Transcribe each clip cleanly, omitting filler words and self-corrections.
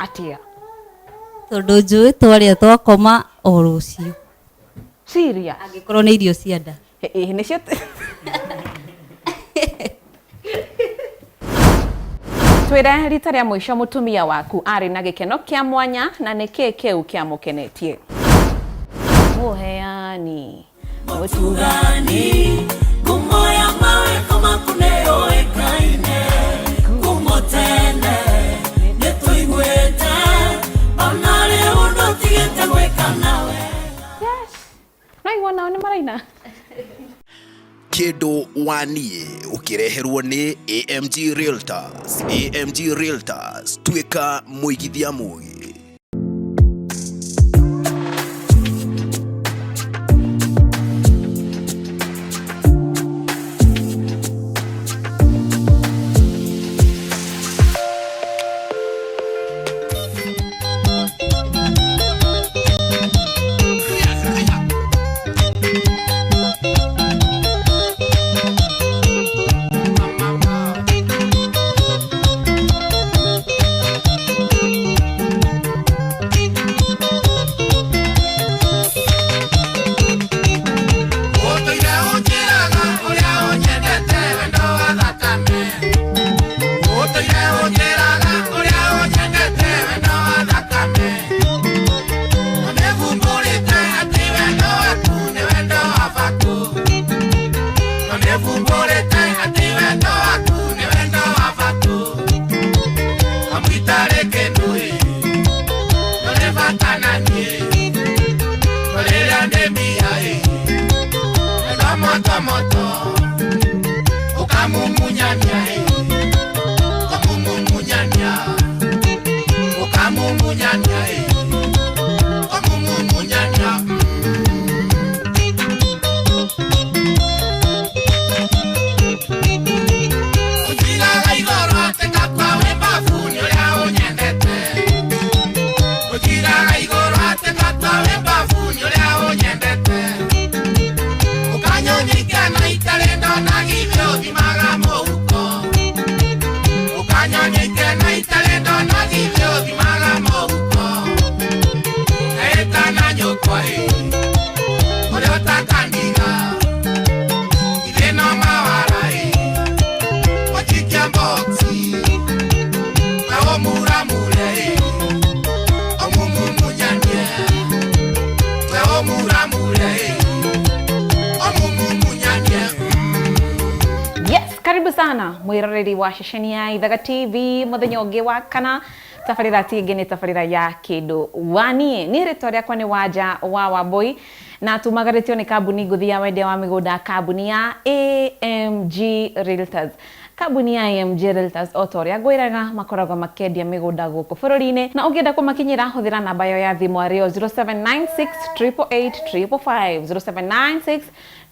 Atĩa? Tondũ njũĩ twarĩa twakoma o rũciũ. Serious? Angĩkorwo nĩ irio cia nda. Ĩĩ nĩcio. Twĩre rita rĩa mũico mũtumia waku arĩ na gĩkeno kĩa mwanya na nĩkĩ kĩu kĩamũkenetie. Mũheani. Mũtugani, ngumo ya mawĩko maku nĩyũĩkaine kuma tene, nĩtũiguĩte ona rĩu ndũtigĩte gwĩka na wega. Yes. No igua nao nĩ maraina. Kĩndũ wa niĩ ũkĩreherwo nĩ AMG Realtors. AMG Realtors, tuĩka mũigithia mũgĩ. Ũtũire ũnjĩraga ũrĩa ũnyendete wendo wa thakame. Ũtũire ũnjĩraga ũrĩa ũnyendete wendo wa thakame. Na nĩhumbũrĩte atĩ wendo waku nĩ wendo wa baku. Na nĩhumbũrĩte atĩ wendo waku nĩ wendo wa baku. Amu itarĩ kĩndũ ĩ, ndũrĩ bata na niĩ. No rĩrĩa ndĩ mbia ĩ, wendo moto moto ukamumunyania eh, ukamumunyania, ukamumunyania eh, ukamumunyania. Ũnjigaga igũrũ atĩ ngakua wĩ mbabu nĩ ũrĩa ũnyendete. Ũnjigaga igũrũ atĩ ngakua wĩ mbabu nĩ ũrĩa ũnyendete. Ũkanyonikia na itarĩ ndona githĩ ũthimaga mũhuko. Ũkanyonikia na itarĩ ndona githĩ ũthimaga mũhuko. Ĩtana nyũkwa ĩ, ũrĩa ũtakandiga. Githĩ no mawara ĩ, ũnjikia boxi. Na ũmuramure ĩ, ũmumumunyanie. We ũmuramure ĩ, ũmumumunyanie. Yes, karibu sana mwiroreri wa ceceni ya Ithaga TV muthenya ũngĩ wa kana tabarĩra ti ĩngĩ nĩ tabarĩra ya kĩndũ wa niĩ. Niĩ rĩtwa rĩakwa nĩ Wanja wa Wambui na tumagarĩtio nĩ kambuni ngũthi ya wendia wa mĩgũnda, kambuni ya AMG Realtors. Kambuni ya AMG Realtors o ta ũrĩa ngwĩraga makoragwo makĩendia mĩgũnda gũkũ bũrũri-inĩ, na ũngĩenda kũmakinyĩra hũthĩra namba yao ya thimũ arĩo 0796 888 555, 0796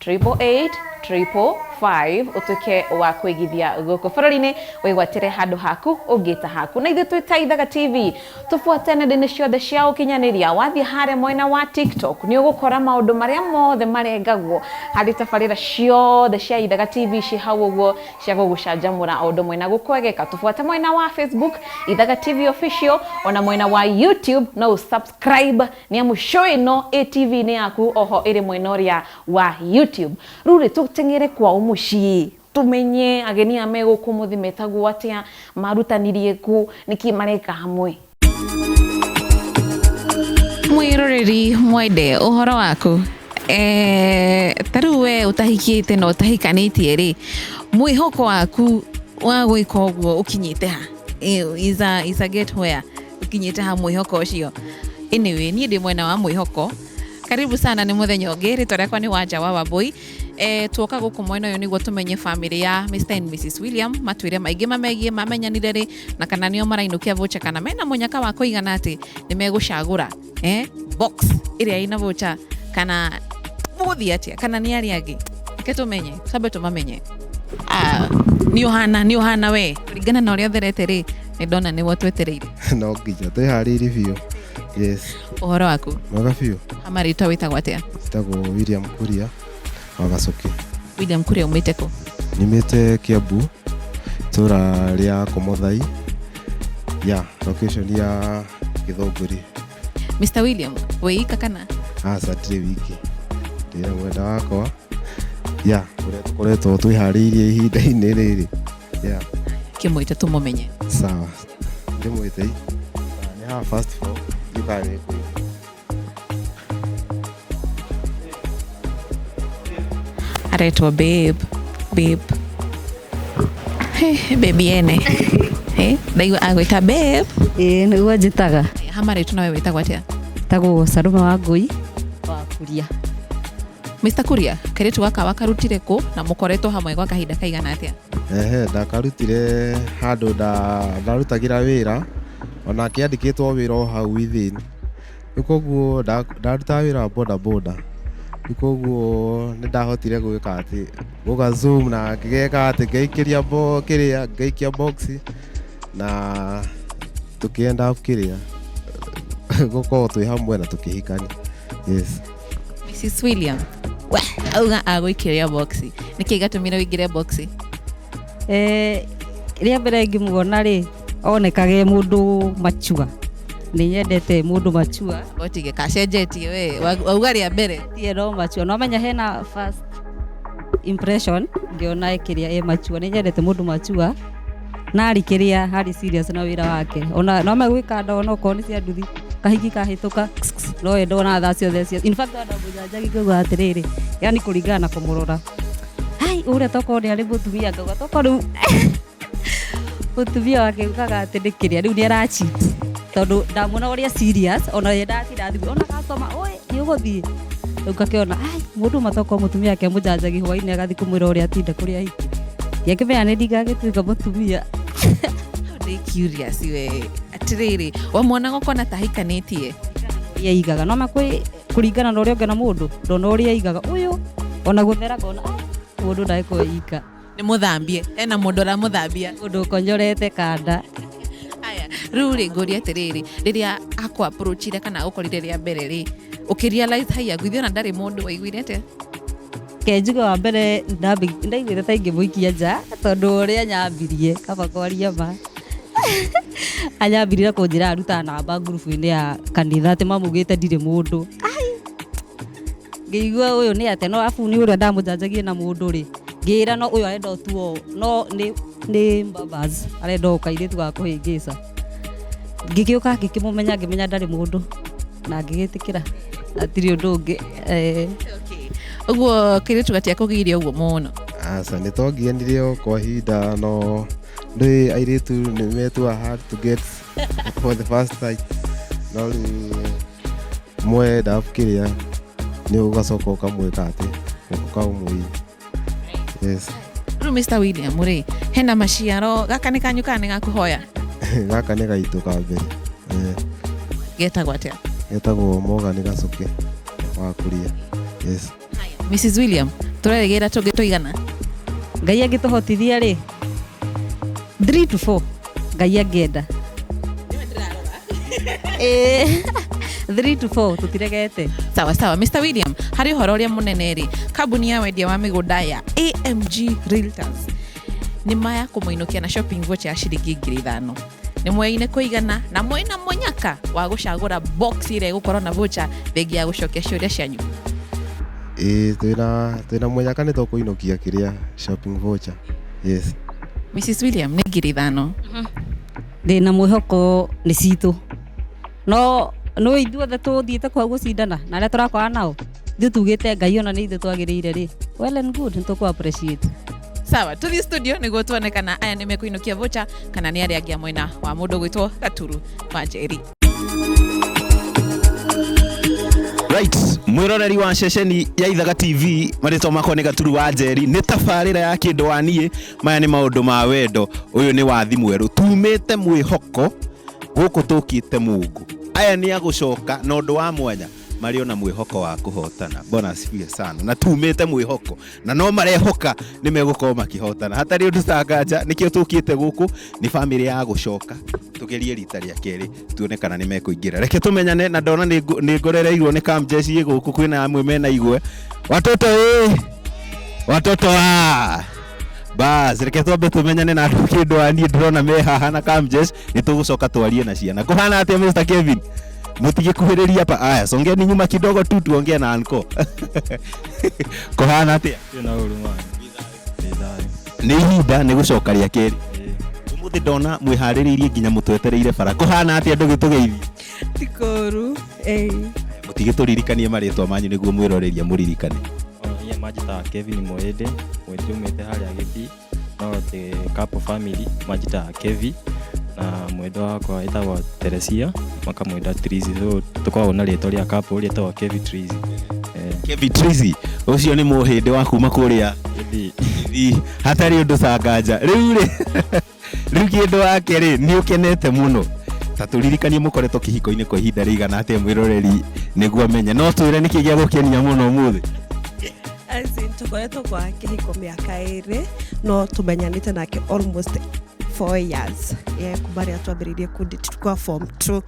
888 555, ũtuĩke wa kwĩgithia gũkũ bũrũri-inĩ, wĩgwatĩre handũ haku ũngĩta haku. Na ithuĩ twĩ ta Ithaga TV tũbuate nenda-inĩ ciothe cia ũkinyanĩria. Wathiĩ harĩa mwena wa TikTok nĩ ũgũkora maũndũ marĩa mothe marengagwo harĩ tabarĩra ciothe cia Ithaga TV ci hau ũguo cia gũgũcanjamũra o ũndũ mwena gũkwegeka. Tũbuate mwena wa Facebook Ithaga TV Official, ona mwena wa YouTube no subscribe nĩ amu show ĩno ĩ TV-inĩ yaku oho ĩrĩ mwena ũrĩa wa YouTube. Rĩu rĩ tũteng'ere kwao mũciĩ tumenye ageni aya me gũkũ mũthĩ metagwo atĩa, marutanirie kũ, nĩkĩ mareka hamwe. Mwĩroreri mwende ũhoro waku, ta rĩu we ũtahikĩte na ũtahikanĩtie rĩ, mwĩhoko waku wa gwĩka ũguo ũkinyĩte ha? Is a get where ũkinyĩte ha mwĩhoko ũcio? Anyway, niĩ ndĩ mwena wa mwĩhoko. Karibu sana, nĩ mũthenya ũngĩ. Rĩtwa rĩakwa nĩ Wanja wa Wambui. Tuoka gũkũ mwena ũyũ nĩguo tũmenye family ya Mr and Mrs William, matwĩre maingĩ mamegiĩ, mamenyanire rĩ, na kana nĩo marainũkia voucher, kana mena mũnyaka wa kũigana atĩ nĩ megũcagũra box ĩrĩa ĩna voucher, kana mũgũthiĩ atĩa, kana nĩ arĩa angĩ. Reke tũmenye, twambe tũmamenye. Nĩ ũhana, nĩ ũhana we kũringana na ũrĩa ũtherete rĩ, nĩ ndona nĩwe twetereire. No nginya twĩharĩirie biũ. Yes. Ũhoro waku? Mwega biũ. Hama rĩtwa wĩtagwo atĩa? Njĩtagwo William Kuria wa Gacoki. William Kuria, umĩte kũ? Nyumĩte Kiambu, itũra rĩa Komothai, Ya location ya Gĩthũngũri. Mr William, wĩika kana? Aca, ndirĩ wiki, ndĩna mwenda wakwa ya ũrĩa tũkoretwo twĩharĩirie ihinda-inĩ rĩrĩ ya. Kĩmwĩte tũmũmenye. Sawa, ndĩmwĩte nĩ haha first floor, ndiũkaga nĩ kũigua. Aretwo babe, babe. Hey, baby ene. Hey, ndaigua agwĩta babe. Ĩĩ, nĩguo njĩtaga. Hama rĩtwa nawe wĩtagwo atĩa? Tagwo Salome wa Ngũi wa Kuria. Mr Kuria, kairĩtu gaka wakarutire kũ na mũkoretwo hamwe gwa kahinda kaigana atĩa? Ehe, ndakarutire handũ ndarutagĩra wĩra, onake andĩkĩtwo wĩra o hau within. Rĩu koguo ndarutaga wĩra wa boda boda. Rĩu koguo nĩ ndahotire gwĩka atĩ gũka zoom na ngĩgeka atĩ ngĩikĩria bo kĩrĩa ngĩikia box na tũkĩ end up kĩrĩa gũkorwo twĩ hamwe na tũkĩhikania. Yes. Mrs William, we auga agũikĩria boxi, nĩkĩ gatũmire ũingĩre boxi? Rĩa mbere ngĩmuona rĩ, onekage mũndũ machua. Nĩ nyendete mũndũ machua. Otige kacenjetie we, wauga rĩa mbere. Tie no machua. No menya hena first impression ngĩona kĩrĩa e machua. Nĩ nyendete mũndũ machua. Na arĩ kĩrĩa arĩ serious na wĩra wake. Ona no megwĩka ndona okorwo nĩ cia nduthi, kahiki kahĩtũka, no endo ona thaa ciothe cia. In fact, ona mũjanjagi ngauga atĩrĩrĩ, yani kũringana na kũmũrora. Hai, ũrĩa tokorwo nĩ arĩ mũtumia, ngauga tokorwo rĩu mũtumia wake ugaga atĩ nĩ kĩrĩa, rĩu nĩ ara cheat. Tondũ ndamuona ũrĩa serious, ona ye ndatinda thimũ, ona customer, oi, nĩ ũgũthiĩ. Rĩu ngakĩona, ai, mũndũ matokorwo mũtumia wake amũjanjagi hwainĩ agathiĩ kũmwĩra ũrĩa atinda kũrĩa ahiki. Ndiakĩmenya nĩ ndingagĩtuĩka mũtumia. Ndĩ curious we, atĩrĩrĩ, wamuonaga ũkona ta ahikanĩtie? Ũrĩa aigaga, no makwĩ kũringana na ũrĩa ũngĩona mũndũ, ndona ũrĩa aigaga, ũyũ, ona gũthera ngona, ai, mũndũ ndagĩkorwo ika. Nĩ mũthambie, hena mũndũ ũramũthambia. Mũndũ ũkonyorete kanda. Aya, rĩu rĩ, ngũria atĩrĩrĩ, rĩrĩa akũ approachire kana agũkorire rĩa mbere rĩ, ũkĩ realize haiya ngũithia ona ndarĩ mũndũ, waiguire atĩa? Ke njuge wa mbere ndaiguĩte ta ingĩmũikia nja tondũ ũrĩa anyambirie kaba kwaria ma. Anyambirie kũnjĩra arutaga namba ngurubu-inĩ ya kanitha atĩ mamugĩte ndirĩ mũndũ. Ai! Ngĩigua ũyũ nĩ atĩa, no abu nĩ ũrĩa ndamũjanjagie na mũndũ rĩ, ngĩĩra no ũyũ arenda o tu o, no nĩ mbabas, arenda o kairĩtu ga kũhĩngĩca. Ngĩgĩũka ngĩkĩmũmenya, ngĩmenya ndarĩ mũndũ na ngĩgĩtĩkĩra hatirĩ ũndũ ũngĩ. Okay. Ũguo kairĩtu gatiakũgiire ũguo mũno? Aca, nĩ twangianire o kwa ihinda, no ndũĩ airĩtu nĩ metua hard to get for the first time. No rĩu mwenda kĩrĩa nĩ ũgacoka ũkamwĩka atĩ ũkamũiya. Yes. Rĩu Mr William rĩ, hena maciaro, gaka nĩ kanyu kana nĩ gakũhoya? Gaka nĩ gaitũ ka mbere. Getagwo atĩa? Getagwo Morgan Gacuke wa Kuria. Yes. Mrs William, tũrerĩgĩrĩra tũngĩ tũigana? Ngai angĩtũhotithia rĩ, 3 to 4, Ngai angĩenda. 3 to 4, tũtiregete. Sawa sawa. Mr William, harĩ ũhoro ũrĩa mũnene rĩ, kambuni ya wendia wa mĩgũnda ya AMG Realtors nĩ maya kũmũinũkia na shopping voucher ya ciringi 5,000. Nĩ mweine kũigana na mwĩna mũnyaka wa gũcagũra box ĩrĩa ĩgũkorwo na voucher thengia ya gũcokia ciũria cianyu. Ĩĩ, twĩna mũnyaka nĩ tũkũinũkia kĩrĩa shopping voucher. Yes. Mrs William, nĩ 5,000. Ndĩna mwĩhoko nĩ citũ. No no ithuothe tũthiĩte kwa gũcindana na arĩa tũrakorana nao, ithuĩ tugĩte Ngai ona nĩ ithuĩ twagĩrĩire rĩ, well and good, nĩ tũkũ appreciate. Sawa, tuthiĩ studio nĩguo tuone kana aya nĩ mekũinũkia voucher kana nĩ arĩa angĩ a mwena wa mũndũ gwĩtwo Gaturu wa Njeri. Right, mwiroreri wa ceceni ya Ithaga TV, marĩtwa makwa nĩ Gaturu wa Njeri, nĩ tabarĩra ya kĩndũ wa niĩ, maya nĩ maũndũ ma wendo, ũyũ nĩ wathi mwerũ, tumĩte mwĩhoko, gũkũ tũkĩte Mungu. Aya nĩ agũcoka na ũndũ wa mwanya, marĩ ona mwĩhoko wa kũhotana. Bwana asifiwe sana. Na tumĩte mwĩhoko, na no marehoka nĩ megũkorwo makĩhotana. Hatarĩ ũndũ canganja, nĩkĩo tũkĩte gũkũ, nĩ bamĩrĩ ya gũcoka, tugerie rita rĩa kerĩ, tuone kana nĩ mekũingĩra. Reke tũmenyane, na ndona nĩ ngorereirwo nĩ Kamjeshi ĩ gũkũ, kwĩna amwe mena igwe. Watoto ĩ, watoto a. Bas, reke twambe tumenyane na andũ kĩndũ wa niĩ ndĩrona me haha na Kamjesh, nĩ tũgũcoka twarie na ciana. Kũhana atĩa Mr. Kevin? Mũtigĩkuhĩrĩria hapa. Aya, songeni nyuma kidogo tu tuongee na anko. Kũhana atĩa? Na ũru man. Nĩ thayũ. Nĩ ihinda nĩ gũcoka rĩa kerĩ. Ĩĩ. Ũmũthĩ ndona mwĩharĩrĩirie nginya mũtwetereire bara. Kũhana atĩa ndũgĩ tũgeithie? Ti kũũru. Ĩĩ. Mũtigĩtũririkanie marĩtwa manyu nĩguo mwĩroreria mũririkane. Ona niĩ manjĩtaga Kevin Mũhĩndĩ, mũhĩndĩ umĩte harĩa Gĩthii, no the couple family manjĩtaga Kevi na mwendwa wakwa etagwo Teresia makamwĩta Trizi, so tũkoragwo na rĩtwa rĩa couple rĩtagwo Kevi Trizi. Eh, Kevin Trizi, ũcio nĩ mũhĩndĩ wa kuma kũrĩa Gĩthii. Gĩthii, hatarĩ ũndũ canganja. Rĩu rĩ, rĩu kĩndũ wake rĩ, nĩ ũkenete mũno. Ta tũririkanie mũkoretwo kĩhiko-inĩ kwa ihinda rĩigana atĩa mwĩroreri nĩguo amenye. No twĩre nĩkĩ gĩa gũkenia mũno ũmũthĩ. As in, tũkoretwo kwa kĩhiko mĩaka ĩrĩ no tũmenyanĩte nake almost 4 years, yeah, kuma rĩrĩa twambĩrĩirie kũdate kwa form 2,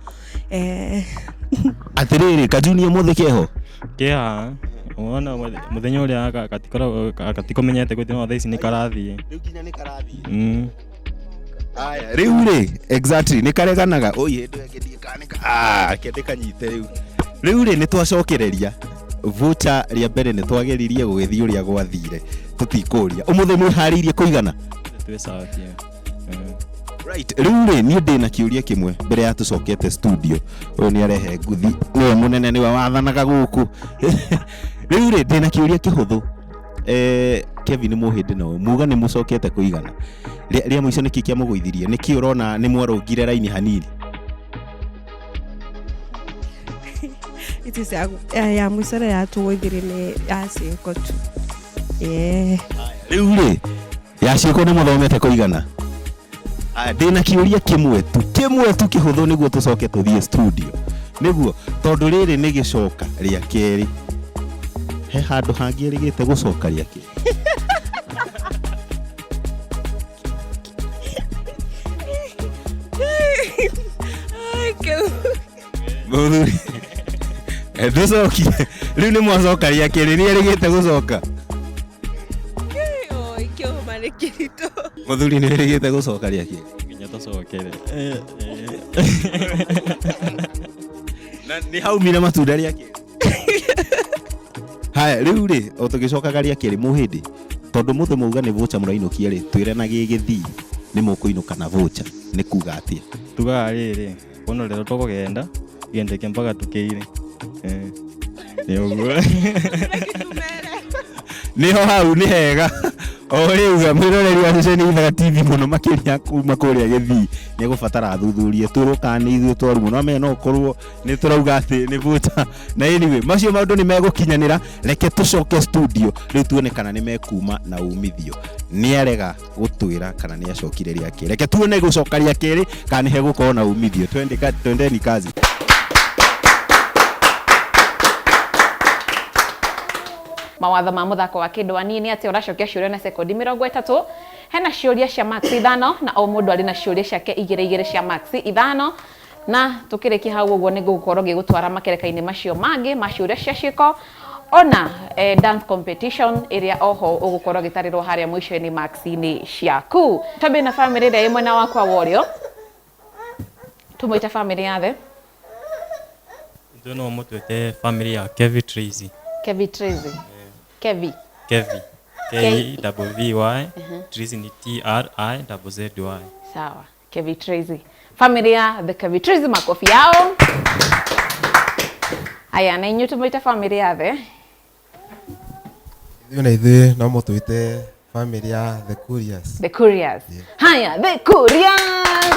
eh. Atĩrĩrĩ, kajuni ũmũthĩ keho? Kĩha, wona mũthenya ũrĩa gatikoragwo gatikomenyete gũthiĩ no thaa ici nĩ karathiĩ. Rĩu nginya nĩ karathiĩ. Aya, rĩu rĩ, exactly, nĩ kareganaga. Oi, hĩndĩ ĩyo ĩngĩ ndiĩ kana nĩ ka- Ah, reke ndĩkanyite rĩu. Rĩu rĩ, nĩ twacokereria. Voucher rĩa mbere nĩ twageririe gũgĩthiĩ ũrĩa gwathire. Tũtikũria. Ũmũthĩ mwĩharĩirie kũigana? Twĩ sawa biũ. Right, rĩu rĩ, niĩ ndĩ na kĩũria kĩmwe mbere ya tũcokete studio. Ũyũ nĩ arehe nguthi, nĩwe mũnene, nĩwe wathanaga gũkũ. Rĩu rĩ, ndĩ na kĩũria kĩhũthũ. Eh, Kevin Mũhĩndĩ no muga nĩ mũcokete kũigana. Rĩa mũico nĩkĩ kĩamũgũithirie? Nĩkĩ ũrona nĩ mwarũngire raini hanini? Ici cia ya mũico ĩrĩa yatũgũithirie nĩ ya ciĩko tu, yeah. Rĩu rĩ, ya ciĩko nĩ mũthomete kũigana. Aya, ndĩna kĩũria kĩmwe tu, kĩmwe tu kĩhũthũ nĩguo tũcoke tũthiĩ studio. Nĩguo, tondũ rĩrĩ nĩ gĩcoka rĩa kerĩ. He handũ hangĩ ĩrĩgĩte gũcoka rĩa kerĩ? Ai, kĩu. Mũthuri, ndũcokie. Rĩu nĩ mwacoka rĩa kerĩ, nĩ erĩgĩte gũcoka. Oi, kĩu ma nĩ kĩritũ. Mũthuri nĩ erĩgĩte gũcoka rĩa kerĩ. Nginya tũcokere. Na nĩ haumire matunda rĩa kerĩ. Haya, rĩu rĩ, o tũgĩcokaga rĩa kerĩ mũhĩndĩ, tondũ mũthĩ mauga nĩ voucher mũrainũkia rĩ, twĩre na gĩgĩthii nĩ mũkũinũka na voucher nĩ kuga atĩa? Tugaga rĩrĩ, wona rĩrĩa tũkũgenda gendeke mpaka tũkĩire. Eh, nĩ ũguo. Nĩho hau nĩ hega. O rĩu mwĩroreri wa ceceni Ithaga TV mũno makĩria kuma kũrĩa Gĩthii nĩ egũbatara athuthurie twĩrwo kana nĩ ithuĩ twarumwo, no amenye no ũkorwo nĩ tũrauga atĩ nĩ voucher. Na anyway, macio maũndũ nĩ megũkinyanĩra. Reke tũcoke studio rĩu tuone kana nĩ mekuma na umithio. Nĩ arega gũtwĩra kana nĩ acokire rĩa kerĩ. Reke tuone gũcoka rĩa kerĩ kana nĩ hegũkorwo na umithio. Twende twendeni kazi. Mawatho ma mũthako wa kĩndũ wa niĩ nĩ atĩ ũracokia ciũria na sekondi 30. Hena ciũria cia marks 5 na o mũndũ arĩ na ciũria ciake igĩrĩ igĩrĩ cia marks 5, na tũkĩrĩkia hau ũguo nĩ ngũgũkorwo ngĩgũtwara makereka-inĩ macio mangĩ ma ciũria cia ciĩko ona dance competition ĩrĩa oho ũgũkorwo ũgĩtarĩrwo harĩa mũico-inĩ marks-inĩ ciaku. Twambie na bamĩrĩ ĩrĩa ĩ mwena wakwa wa ũrĩo, tũmwĩte bamĩrĩ yathe. Ithuĩ no mũtwĩte family ya Kevi Tracy. Kevi Tracy. Kevi. Kevi. K double V Y, Tracy nĩ T R I double Z Y. Sawa, Kevi Tracy. Family ya the Kevi Tracy, makofi yao. Aya, na inyuĩ tũmwĩte family yathe. Ithuĩ na ithuĩ no mũtwĩte family ya The Couriers. The Couriers. Haya, The Couriers.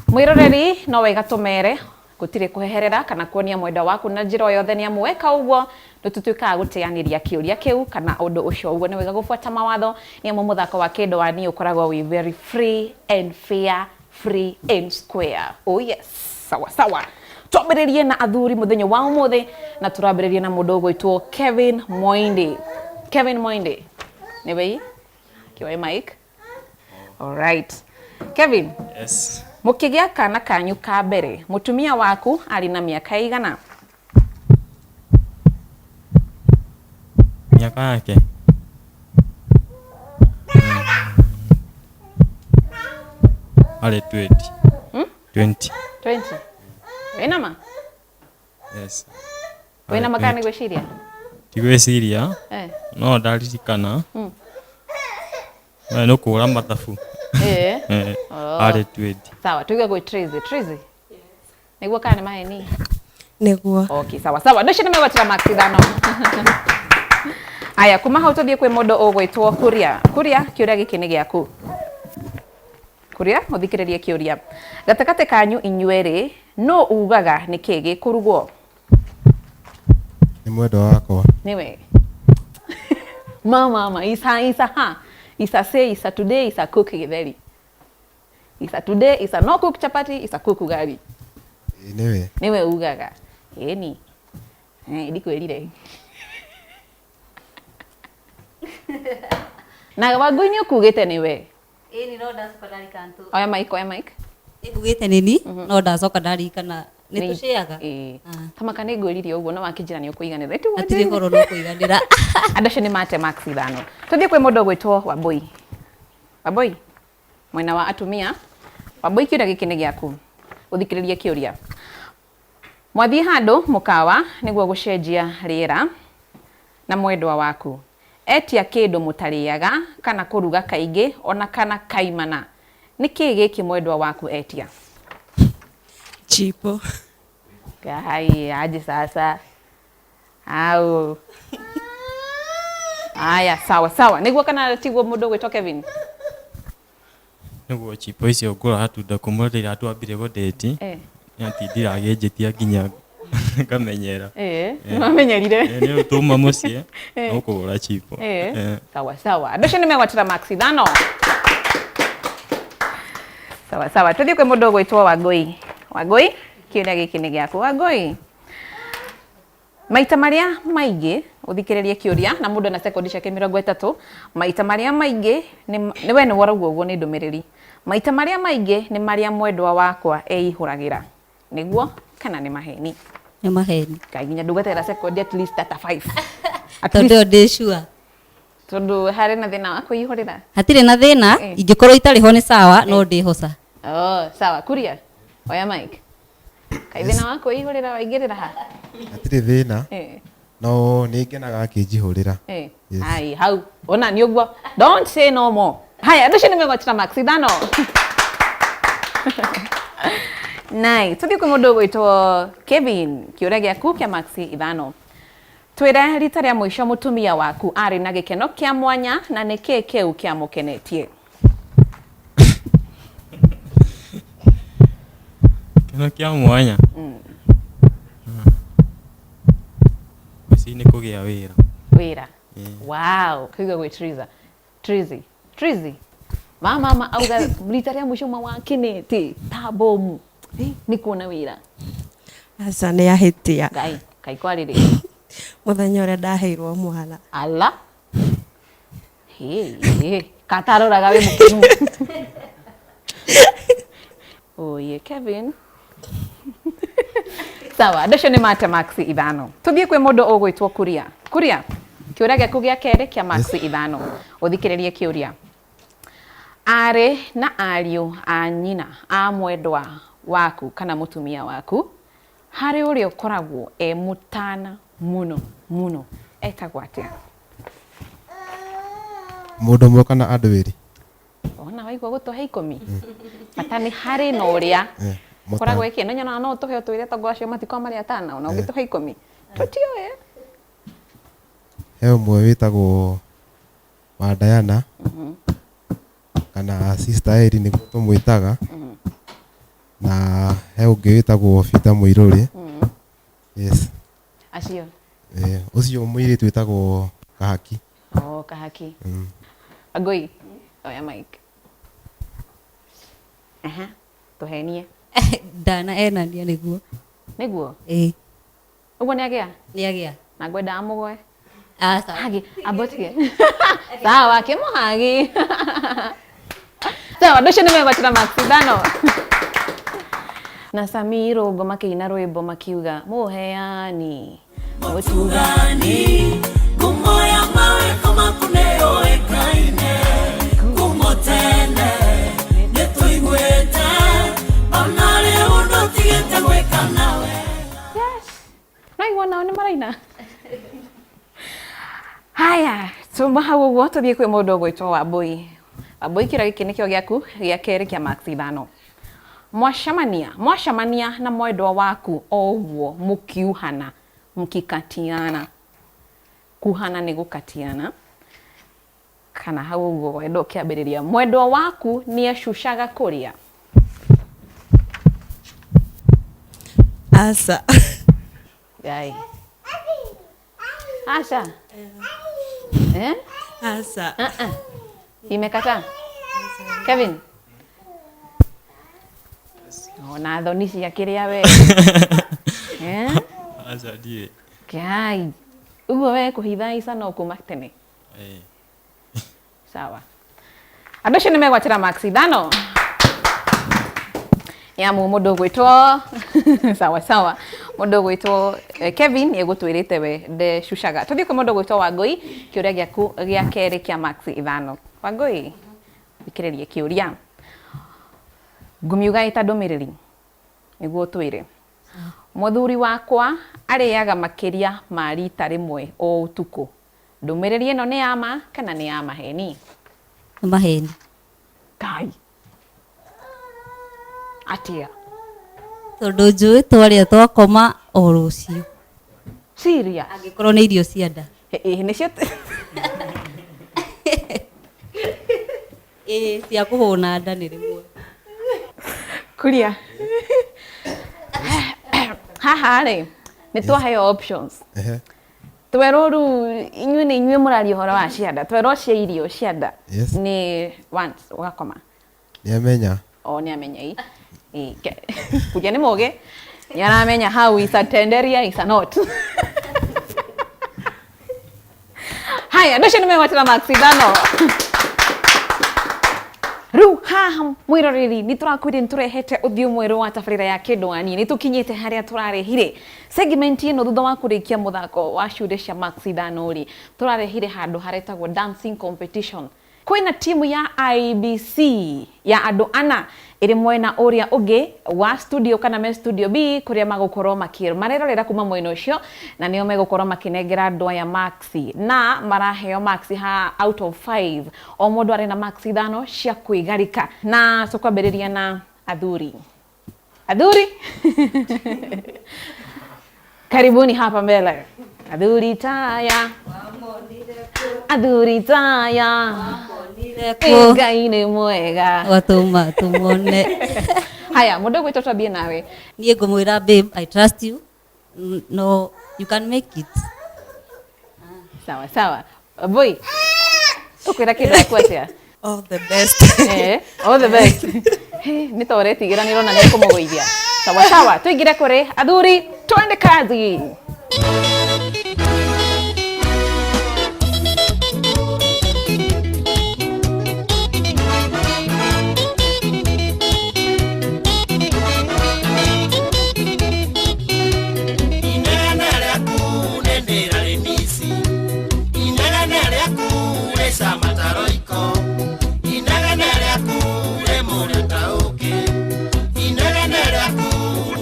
Mwĩroreri, no wega tũmere gũtirĩ kũheherera kana kuonia mwendwa waku na njĩra o yothe, nĩ amu weka ũguo nĩ tũtuĩkaga gũteanĩria kĩũria kĩu kana ũndũ ũcio. Ũguo nĩ wega gũbuata mawatho, nĩ amu mũthako wa kĩndũ wa niĩ ũkoragwo wĩ very free and fair, free and square. Oh yes, sawa sawa. Twambĩrĩrie na athuri mũthenya wa ũmũthĩ, na tũrambĩrĩria na mũndũ ũgwĩtwo Kevin Moindi. Kevin Moindi, nĩwe kĩoe mic. Alright, Kevin. Yes. Mũkĩgĩa kana kanyu ka mbere, mũtumia waku arĩ na mĩaka ĩigana? Miaka yake. Arĩ 20. 20. 20. Wĩna ma? Yes. Wĩna Arĩ ma kana nĩ 20. gwĩciria? Ti gwĩciria Eh. no ndaririkana. We nĩ kũhũra mathabu. Eh. Eh, Oh. arĩ 20. Sawa, tuige gwĩ Tracy. Tracy. Nĩguo kana nĩ maheni? Nĩguo. Okay, sawa sawa. Andũ acio nĩ megwatĩra marks ithano. Aya, kuma hau tũthiĩ kwĩ mũndũ ũgwĩtwo Kuria. Kuria, kĩũria gĩkĩ nĩ gĩaku. Kuria, ũthikĩrĩrie kĩũria. Gatagatĩ kanyu inyuerĩ, nũ ugaga nĩ kĩĩ gĩkũrugwo? Nĩ mwendwa wakwa. Nĩwe. Ma mama, isa isa ha. Isa say, isa today, isa cook githeri. Isa today, isa no cook chapati, isa cook ugali. Ĩĩ nĩwe. Nĩwe ugaga. Ĩni. Eh, ndikwĩrire. Na Wangũi nĩ ũkugĩte nĩwe. Ĩni no ndacoka ndarikana tu. Oya mic, oya mic. Nĩngugĩte nĩni no ndacoka ndarikana nĩ tũcĩaga. Ĩĩ. Ah. Tamaka nĩ ngwĩrire ũguo no wakĩnjĩra nĩ ũkũiganĩra. Ĩti Hatirĩ wanjĩrire. ũhoro no kũiganĩra. Andũ acio nĩ mate max ithano. Tũthiĩ kwĩ mũndũ ũgwĩtwo Wambũi. Wambũi, mwena wa atumia. Wambũi, kĩũria gĩkĩ nĩ gĩaku. Ũthikĩrĩrie kĩũria. Mwathiĩ handũ mũkawa nĩguo gũcenjia rĩera na mwendwa waku. Etia kĩndũ mũtarĩaga kana kũruga kaingĩ ona kana kaimana. Nĩ kĩĩ gĩkĩ mwendwa waku etia? Chipo. Hai, aje sasa. Au. Aya, sawa sawa. Nĩguo kana tiguo mũndũ ũgwĩtwo Kevin? Nĩguo chipo icio ngũra hatunda kuma rĩrĩa twambire gũdate. Eh. Nĩatindire akĩnjĩtia nginya ngamenyera. Eh, nĩwamenyerire. Eh, nĩ tuma mũciĩ no kũgũra chipo. Eh. Eh. Sawa sawa. Andũ acio nĩ megwatĩra max ithano. Sawa sawa. Tũthiĩ kwĩ mũndũ ũgwĩtwo Wangũi. Wangũi, kĩũria gĩkĩ nĩ gĩaku. Wangũi. Maita marĩa maingĩ ũthikĩrĩrie kĩũria na mũndũ ena sekondi ciake mĩrongo ĩtatũ. Maita marĩa maingĩ nĩ nĩ we nĩ waraugua ũguo nĩ ndũmĩrĩri. Maita marĩa maingĩ nĩ marĩa mwendwa wakwa eihũragĩra. Nĩguo kana nĩ maheni? Nĩ maheni. Ngai nginya ndũgweterera sekondi at least ta 5. At Tondũ least ĩyo ndĩ sure. tondũ harĩ na thĩna wa kwĩihũrĩra. Hatirĩ na thĩna Eh. ingĩkorwo itarĩ ho nĩ sawa no ndĩhoca. Oh, sawa. Kuria. Oya mic. Kai thĩna wa kwĩihũrĩra waingĩrĩra ha? Hatirĩ thĩna Eh. no nĩ ngenaga akĩnjihũrĩra. Eh. Yes. Ai, hau. Ona nĩ ũguo. Don't say no more. Haya, andũ acio nĩ megwatĩra max ithano. Nai, tũthiĩ kwĩ mũndũ ũgwĩtwo Kevin, kĩũria gĩaku kĩa max ithano. Twĩre rita rĩa mũico mũtumia waku arĩ na gĩkeno kĩa mwanya na nĩ kĩĩ kĩu kĩamũkenetie? Kĩno kĩa mwanya. Ngwĩciria nĩ kũgĩa wĩra. Wĩra. Wow, kũigua gwĩ Triza. Trizi. Trizi. Ma mama auga rita rĩa mũico mawakenete ta bomu. Eh, nĩ kuona wĩra. Aca nĩ ahĩtia. Ngai, kai kwarĩrĩ. Mũthenya ũrĩa ndaheirwo mwana. Ala. Hey, kataroraga wĩ mũkenu. Oye, Kevin. Sawa, andũ acio nĩ mate max ithano. Tũthiĩ kwĩ mũndũ ũgwĩtwo Kuria. Kuria, kĩũria gĩaku gĩa kerĩ kĩa max ithano. Ũthikĩrĩrie kĩũria. Arĩ na ariũ a nyina a mwendwa waku kana mũtumia waku harĩ ũrĩa ũkoragwo e mũtana mũno mũno etagwo atĩa? Mũndũ ũmwe kana andũ erĩ? Ona waigua gũtũhe ikũmi bata nĩ harĩ na ũrĩa Eh, mũtana. koragwo ĩkĩ no nyonaga no ũtũhe ũtwĩre tondũ acio matikoragwo marĩ atana ona ũngĩtũhe ikũmi tũtiũĩ. He ũmwe wĩtagwo wa Diana kana sister Eri nĩguo tũmwĩtaga na he ũngĩ wĩtagwo Peter Mũirũrĩ. Yes. Acio Eh, ũcio mũirĩtu wĩtagwo Kahaki. oh kahaki Agoi oya mic. Aha, tũhenie Ndana enania nĩguo. nĩguo Ĩĩ. ũguo nĩ agĩa Nĩ agĩa. na ngwendaga mũgwe Aca. hagi ambotige sawa kĩmũhagi sawa andũ acio nĩ megwatĩra max ithano na Sami Irũngũ makĩina rwĩmbo makiuga mũheani Mũtugani ngumo ya mawĩko maku nĩyũĩkaine kumo tene nĩtũiguĩte. Maraina haya tuma hau ũguo tũthiĩ kwĩ mũndũ ũgwĩtwo Wambũi. Wambũi, kĩũria gĩkĩ nĩkĩo gĩaku gĩa kerĩ kĩa marks 5. Mwacemania mwacemania na mwendwa waku o ũguo mũkiuhana, mkikatiana, kuhana nĩ gũkatiana kana hau ũguo wendo ũkĩambĩrĩria, mwendwa waku nĩ ecucaga kũrĩa? Aca. Ngai. Aca. Eh? Aca. Uh-uh. Imekataa. Kevin. Ona thoni cia kĩrĩa we. Eh? Aca, ndiĩ. Ngai. Ũguo we kũhitha ica no kuma tene. Eh. Sawa. Andũ acio nĩ megwatĩra marks 5. Nĩamu mũndũ ũgwĩtwo sawa sawa, mũndũ ũgwĩtwo Kevin nĩ egũtwĩrĩte we ndecucaga. Tũthiĩ kwĩ mũndũ ũgwĩtwo Wangũi, kĩũria gĩaku gĩa kerĩ kĩa marks 5. Wangũi, thikĩrĩrie kĩũria. Ngũmiuga ĩta ndũmĩrĩri nĩguo ũtwĩre. Mũthuri wakwa arĩaga makĩria ma rita rĩmwe o ũtukũ. Ndũmĩrĩri ĩno nĩ ya ma kana nĩ ya maheni? Nĩ maheni. Ngai. Atia. Tondũ njũĩ twarĩa twakoma o rũciũ. Serious? Angĩkorwo nĩ irio cia nda. Ĩĩ nĩcio. Ĩĩ cia kũhũna nda nĩ rĩmwe. Kuria. Haha rĩ, nĩ twaheo options. Twerwo rĩu inyuĩ nĩ inyuĩ mũraria ũhoro wa cianda. Twerwo cia irio cia nda. Yes. Nĩ once ũgakoma. Nĩamenya. O nĩ amenya i. Kuria nĩ mũgĩ. Nĩ aramenya how is a tenderia is a not. Haya, andũ acio nĩ megwatĩra marks 5. Rĩu haha mwĩroreri nĩ tũrakwĩrire nĩ tũrehete ũthiũ mwerũ wa tabarĩra ya kĩndũ wa niĩ. Nĩ tũkinyĩte harĩa tũrarehire segment ĩno thutha wa kũrĩkia mũthako wa ciũria cia marks 5 rĩ, tũrarehire handũ haretagwo dancing competition. Kwĩna timu ya IEBC ya andũ ana ĩrĩ mwena ũrĩa ũngĩ wa studio kana me studio B kũrĩa magũkorwo marerorera kuma mwena ũcio, na nĩo megũkorwo makĩnengera andũ aya marks, na maraheo marks ha out of 5. O mũndũ arĩ na marks 5 cia kwĩgarika. Na tũkwambĩrĩria na athuri. Athuri. Karibuni hapa mbele. Athuri taya. Athuri taya. Ngai nĩ mwega. Watũma tũmone. Haya, mũndũ ũgwĩtwo twambie nawe. Niĩ ngũmwĩra babe, I trust you. No, you can make it. Sawa sawa. Boy. Ũkwĩra kĩndũ gĩaku atĩa? All the best. All the best. Nĩ ta ũretigĩra nĩ ũrona nĩ ekũmũgũithia. Sawa sawa, tũingĩre kũrĩ athuri, twende kazi. Inegene rĩaku nĩ ndĩrarĩmici. Inegene rĩaku rĩcama ta roiko. Inegene rĩaku rĩ mũrĩo ta ũkĩ. Inegene rĩaku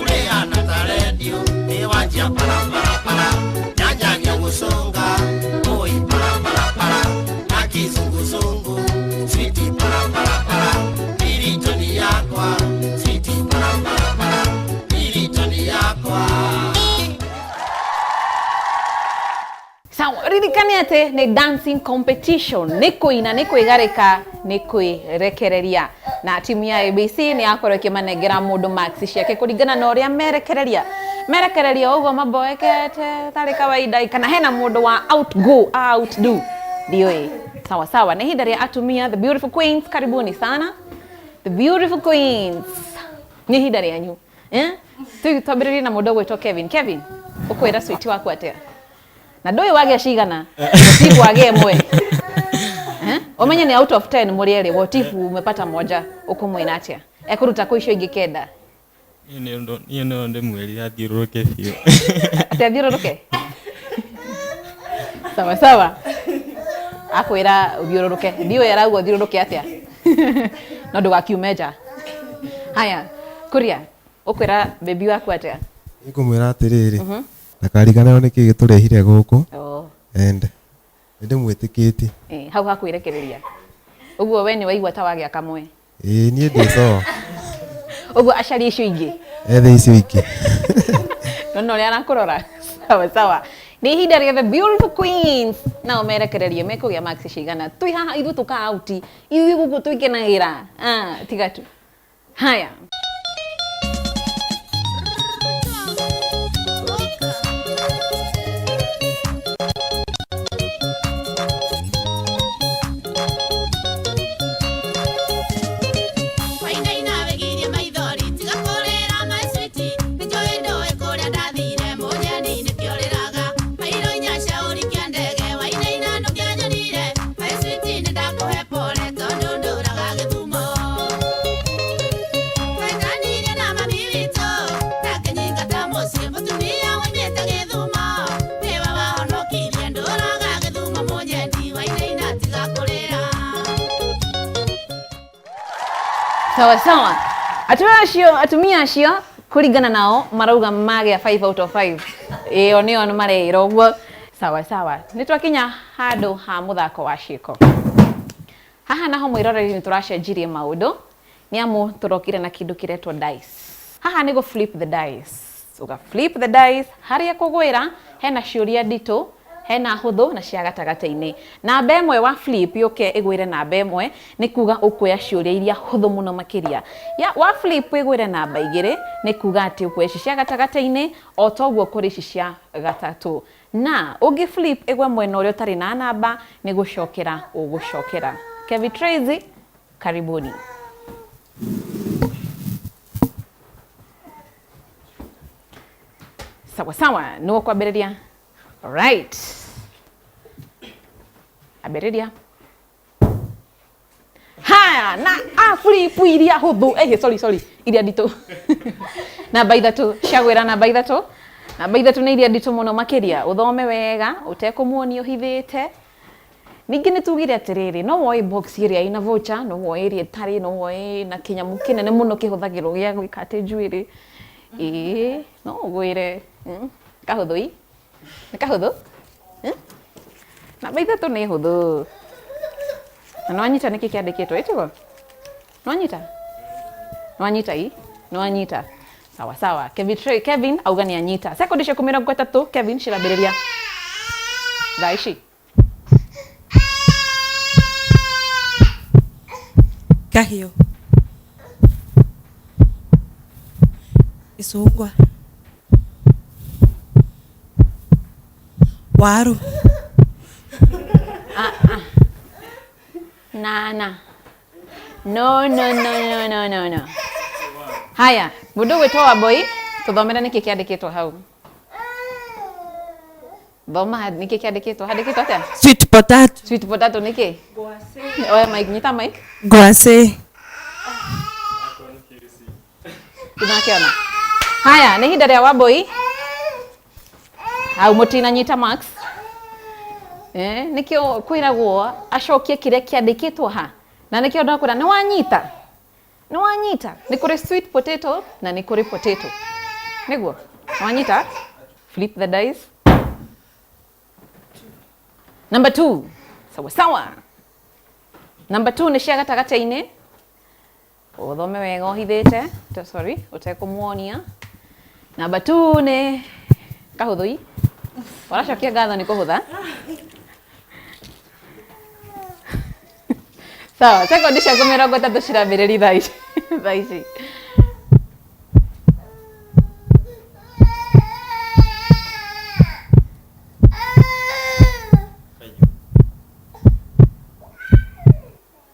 rĩhana ta rendio. Ĩwanjia paraparapara, nyanyagia gũcũnga. Oi paraparapara, na kizunguzungu. Switi paraparapara, biritoni yakwa. Switi paraparapara, biritoni yakwa. Sawa, ririkane atĩ nĩ dancing competition, nĩ kũina, nĩ kwĩgarĩka, nĩ kwĩrekereria. Na timu ya ABC nĩ yakorwo ĩkĩmanengera mũndũ marks ciake kũringana na ũrĩa merekereria. Merekereria ũguo maboekete tarĩ kawaida, kana hena mũndũ wa outgo, outdo. Ndiũĩ. Sawa sawa, nĩ ihinda rĩa atumia, the beautiful queens, karibuni sana. The beautiful queens. Nĩ ihinda rĩanyu. Twambĩrĩrie na mũndũ ũgwĩtwo Kevin. Kevin, ũkwĩra sweet waku atĩa? Na ndũĩ wagĩa cigana? What if wagĩa ĩmwe? Ũmenye nĩ out of 10 mũrĩ erĩ, what if umepata moja, ũkũmwĩra atĩa? Ekũruta kũ icio ingĩ 9? Niĩ no ndĩmwĩrire athiũrũrũke biũ. Atĩ athiũrũrũke? Sawa sawa. Akwĩra ũthiũrũrũke. Ndiũĩ arauga ũthiũrũrũke atĩa. No ndũgakiume nja. Haya, Kuria, ũkwĩra baby waku atĩa? Nĩngũmwĩra atĩrĩrĩ. Ndakariganĩrwo nĩkĩ gĩtũrehire gũkũ. Oh. And nĩ ndĩmwĩtĩkĩtie. Eh, hau hakwĩrekereria ũguo we nĩ waigua ta wagĩa kamwe. Ĩĩ, niĩ ndĩ sawa. Ũguo acaria icio ingĩ. Ethe icio ingĩ. Nona ũrĩa arakũrora. Sawa sawa, nĩ ihinda rĩa the beautiful queens nao merekererie mekũgĩa marks cigana. Twĩ haha ithuĩ tũka out ithuĩ gũkũ twĩkenagĩra. Ah, tiga tu haya. Wainaina wĩgirie maithori tiga kũrĩra my sweet nĩ njũĩ ndũĩ kũrĩa ndathire mũnyeni nĩkĩo ũrĩraga mairo inya caũri kĩa ndege wainaina ndũngĩanyonire my sweet nĩ ndakũhe pole tondũ ndũraga gĩthumo twetanirie na mami witũ ndakĩnyingata mũciĩ mũtumia woimĩte gĩthumo nĩwe wahonokirie ndũraga gĩthumo mũnyendi wainaina tiga kũrĩra. Sawa sawa, atumia acio, atumia acio kũringana nao marauga magĩa 5 out of 5. Ĩyo nĩyo mareĩra ũguo. Sawa sawa, nĩ twakinya handũ ha mũthako wa ciĩko. Haha naho mwĩroreri nĩ tũracenjirie maũndũ nĩ amu tũrokire na kĩndũ kĩretwo dice. Haha nĩ gũ flip the dice. Ũga flip the dice harĩa kũgwĩra hena ciũria nditũ, hena hũthũ na cia gatagatĩ-inĩ. Namba ĩmwe wa flip yũke ĩgwĩre namba ĩmwe nĩ kuga ũkuoya ciũria iria hũthũ mũno makĩria. Ya wa flip ĩgwĩre namba igĩrĩ nĩ kuga atĩ ũkuoya ici cia gatagatĩ-inĩ o toguo kũrĩ ici cia gatatũ. Na ũngĩ flip ĩgwe mwena ũrĩa ũtarĩ na namba nĩ gũcokera ũgũcokera. Kevin Tracy, karibuni. Sawa sawa, nĩguo kwambĩrĩria. Alright. Ambĩrĩria. Haya, na a flip iria hũthũ. Eh, sorry sorry, iria nditũ. Namba ithatũ, ciagwĩra namba ithatũ. Namba ithatũ nĩ iria nditũ mũno makĩria. Ũthome wega, ũtekũmuonia ũhithĩte. Ningĩ nĩ tugire atĩrĩrĩ, no woe box ĩrĩa ĩna voucher, no woe ĩrĩa ĩtarĩ, no woe na kĩnyamũ kĩnene mũno kĩhũthagĩrwo gĩa gwĩka atĩ njuĩrĩ. Ĩĩ, no ũgwĩre. Kahũthũ i? Nĩ kahũthũ? Namba ithatũ nĩ hũthũ. Na nĩwanyita nĩkĩ kĩandĩkĩtwo, ĩtiguo? Nĩwanyita? Nĩwanyita i? Nĩwanyita. Sawa sawa. Kevin, Kevin auga nĩ anyita. Sekondi ciaku 30, Kevin cirambĩrĩria thaa ici. Kahiũ. Icungwa. Waru. Na na. No no no no no no no. Haya, mũndũ ũgwĩtwo Wambui, tũthomere nĩkĩ kĩandĩkĩtwo hau. Thoma nĩkĩ kĩandĩkĩtwo. Handĩkĩtwo atĩa? Sweet potato. Sweet potato nĩkĩ? Oya mic, nyita mic. Ngwacĩ. Tunakĩona. Haya, nĩ ihinda rĩa Wambui. Hau mũtinanyita marks. Eh, nĩkĩo kwĩragwo acokie kĩrĩa kĩandĩkĩtwo ha. Na nĩkĩo ndakwĩra nĩ wanyita. Nĩ wanyita. Nĩ kũrĩ sweet potato na nĩ kũrĩ potato. Nĩguo? Nĩ wanyita? Flip the dice. Number 2. Sawa sawa. Number 2 nĩ cia gatagatĩ-inĩ. Ũthome wega ũhithĩte. Sorry, ũtekũmuonia. Number 2 nĩ kahũthũi. Ũracokia ngatho nĩ kũhũtha. Sawa, sekondi ciaku 30 cirambĩrĩria thaa ici. Thaa ici.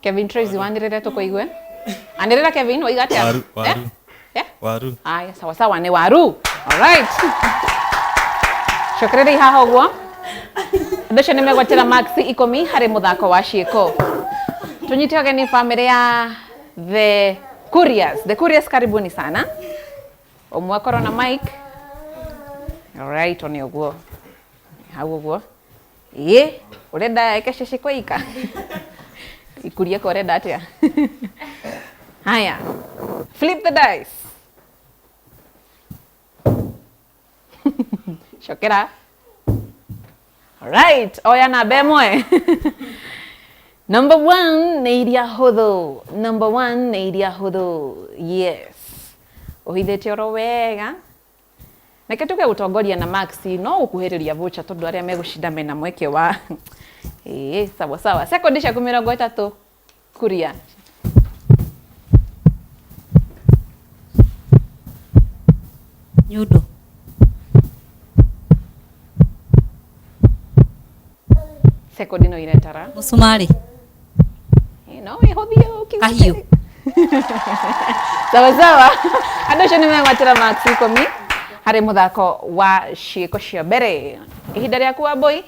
Kevin Tracy wanĩrĩre tũkũigue. Anĩrĩra Kevin, waiga atĩa? Waru, waru. Eh? Waru. Aya, sawa sawa, nĩ waru. Alright. Cokereria haha ũguo. Andũ acio nĩ megwatĩra marks 10 harĩ mũthako wa ciĩko. Tũnyite ũgeni bamĩrĩ ya The Couriers. The Couriers, karibuni sana. Ũmwe akorwo na mic. Alright, one ũguo. Hau ũguo. Ĩĩ, ũrenda eke cece kwa ika. Ikuria kwa ũrenda atĩa? Haya. Flip the dice. Cokera. Alright, oya namba ĩmwe. Number one nĩ iria hũthũ. Number one nĩ iria hũthũ. Yes. Ũhithĩte oro wega. Reke tuge gũtongoria na Max no gũkuhĩrĩria voucher tondũ arĩa megũcinda mena mweke wa ĩĩ sawa sawa. Sekondi ciaku 30 kuria. Nyundo. Sekondi no iretara. Mũcumarĩ. Ĩĩ, no wĩhũthie ũkiuga Kahiũ. Sawa sawa. Andũ acio nĩ megwatĩra Max 10 harĩ mũthako wa ciĩko cia mbere. Ihinda rĩaku Wambũi.